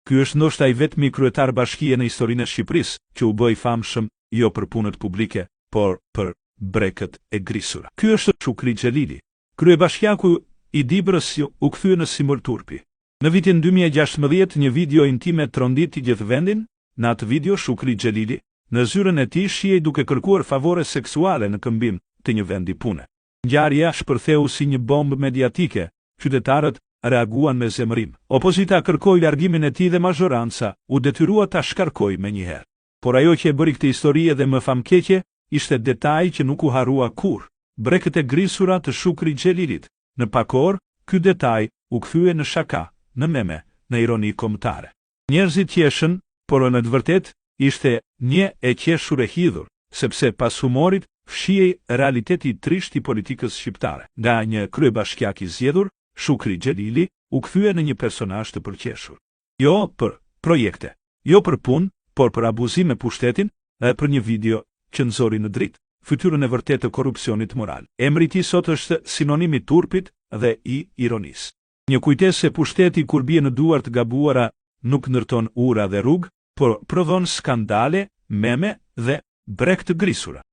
Ky është ndoshta i vetmi kryetar bashkie në historinë e Shqipërisë që u bë i famshëm jo për punët publike, por për brekët e grisura. Ky është Shukri Xhelili. Kryebashkiaku i Dibrës që u kthye në simbol turpi. Në vitin 2016 një video intime tronditi gjithë vendin, në atë video Shukri Xhelili, në zyrën e tij shihej duke kërkuar favore seksuale në këmbim të një vendi pune. Ngjarja shpërtheu si një bombë mediatike, qytetarët reaguan me zemërim. Opozita kërkoi largimin e tij dhe mazhoranca u detyrua ta shkarkojë menjëherë. Por ajo që e bëri këtë histori edhe më famkeqe ishte detaji që nuk u harrua kurrë, brekët e grisura të Shukri Xhelilit. Në pak orë, ky detaj u kthye në shaka, në meme, në ironi kombëtare. Njerëzit qeshën, por në të vërtetë ishte një e qeshur e hidhur, sepse pas humorit fshihej realiteti i trishtë i politikës shqiptare. Nga një kryebashkiak i zgjedhur, Shukri Xhelili u kthye në një personazh të përqeshur. Jo për projekte, jo për punë, por për abuzim me pushtetin dhe për një video që nxori në dritë fytyrën e vërtetë të korrupsionit moral. Emri i tij sot është sinonim i turpit dhe i ironisë. Një kujtesë se pushteti kur bie në duar të gabuara nuk ndërton ura dhe rrugë, por prodhon skandale, meme dhe brekë të grisura.